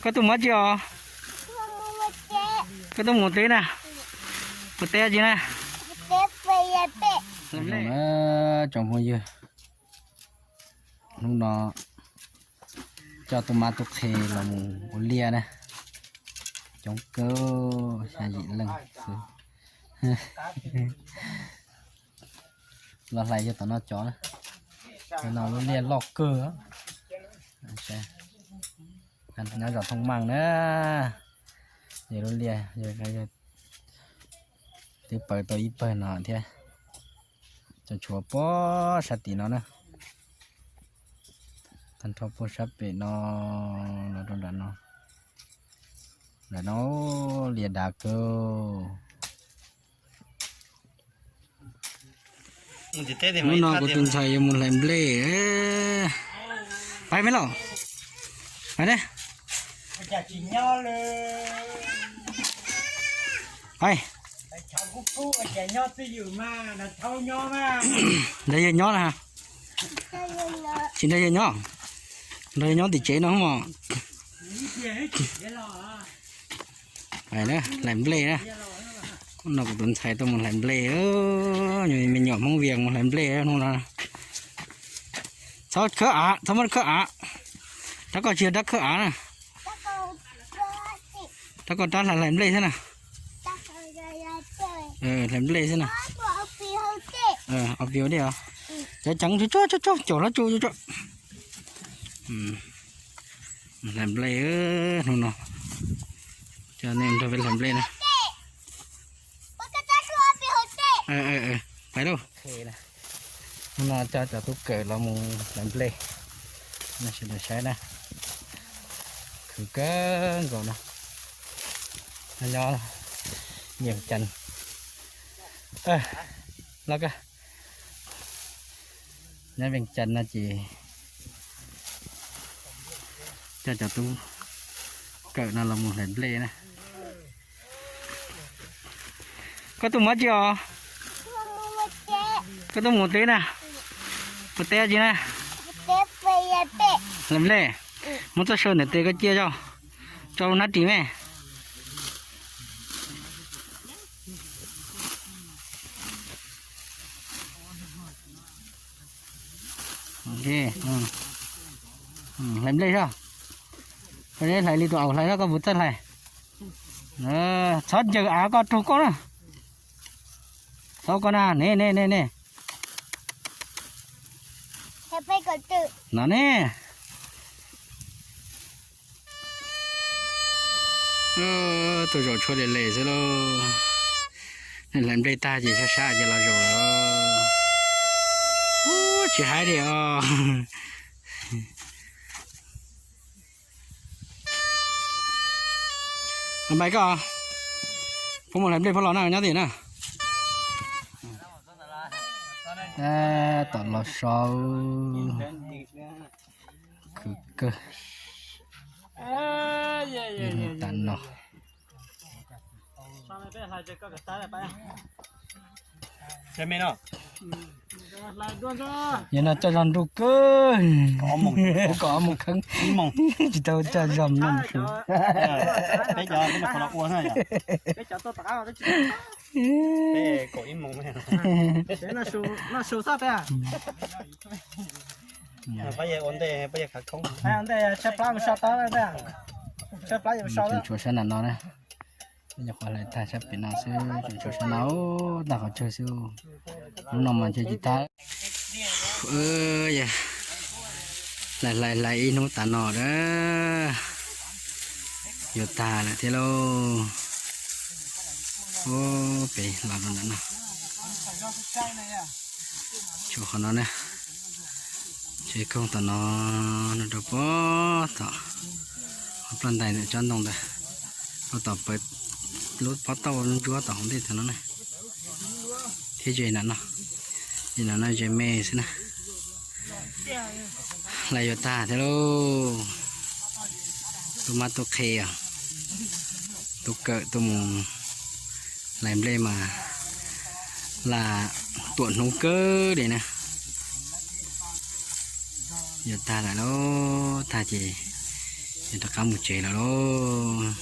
Koj tuaj mus dab tsi os? Koj tuaj mus teb na? Mus teb dab tsi na? Tsoom phooj ywg, hnub no coj tub mab tub qhe los mus ua liaj na. Coob kawg, xya yim leej xwb. Los hlais yawg tom no cov na. Cov no lub liaj loj kawg. Nyob zos Thoob Meej na. Yawg lub liaj, yawg twb paws tau ib pawg no thiab. Tseem tshuav puag sab tim no na. Tag nrho puag sab pem no los rau nram no. Nram no liaj dav kawg. Hnub no kuv tus ntxhais yuav mus hlais nplej. Pais me lauj. Pais ne. Pais. Ntawd yawg nyob na. Tsis nrog yawg nyob. Nrog yawg nyob tim tsev no mos. Hlais nplej na. No kuv tus ntxhais tuaj mus hlais nplej. Me nyuam Hmoob Vias mus hlais nplej hnub no. Txhob khawb av, txhob muab khawb av. Rab koj tsis yog rab khawb av na. Rab koj rab hlais nplej xwb na. Hlais nplej xwb na. Ob pis ua dej os. Cov ceev tsuag tsuag tsuag tsuag caum lab tsu tsuag. Hlais nplej hnub no. Coj nej nrog peb hlais nplej na. Pais lauj. Hnub no coj cov tub kawm los mus hlais nplej. Nej sawv daws saib na. Khwv kawg nkaus no. Nyob Vias Cas. Los kawg. Nyob Vias Cas no ces coj cov tub kawm no los mus hlais nplej na. Koj tuaj mus dab tsi os? Koj tuaj mus teb na? Mus teb dab tsi na? Hlais nplej. Muab txoj saw ntawm tes koj cia tso, tso rau hnab ris me. Hlais nplej soj. Koj hlais li tus aus hlais soj, koj puas txawj hlais? Txhob ncaws av koj raug koj na. Txhob koj na, ne ne ne ne. No ne. Tuaj zaum tshuaj le le xwb lauj. Nej hlais nplej tag ces sab sab ces los zaum lawm. Tsis haib li os. Npais koj, phob mus hlais nplej phob los na, nyob tim na. Tom los sau. Khwv kawg. Ib hnub tas no. Yog no coj zog nruj kawg. Kom ob moos kheeb. Tsis tau coj zog no. Tseem tshuav sab nram no na. Nyuam qhuav hlais tag sab pem no xwb, tseem tshuav sab no tag qhov tsawg xwb. Hnub no mas ntshe tsis tag. Hlais hlais hlais ib hnub tas no a, yuav tag lawm thiab lauj. Pem los rau ntawm no, tshuav qhov no na. Tsev koog tom no, no rau pem tom qhov plaj ntais ntawm tsob ntoo ntawd, rau tom pawg lub pob tauj ntsuab tom hauv ntej thaum no na. Thiab ze nram no, ze nram no ze me xwb na. Hlais yuav tag thiab lauj. Tub mab tub qhe os, tub kawm tuaj mus hlais nplej mas lam tuam hnub kawg li na. Yuav tag lawm lauj, tag ces Rov qab mus tsev lawm lauj.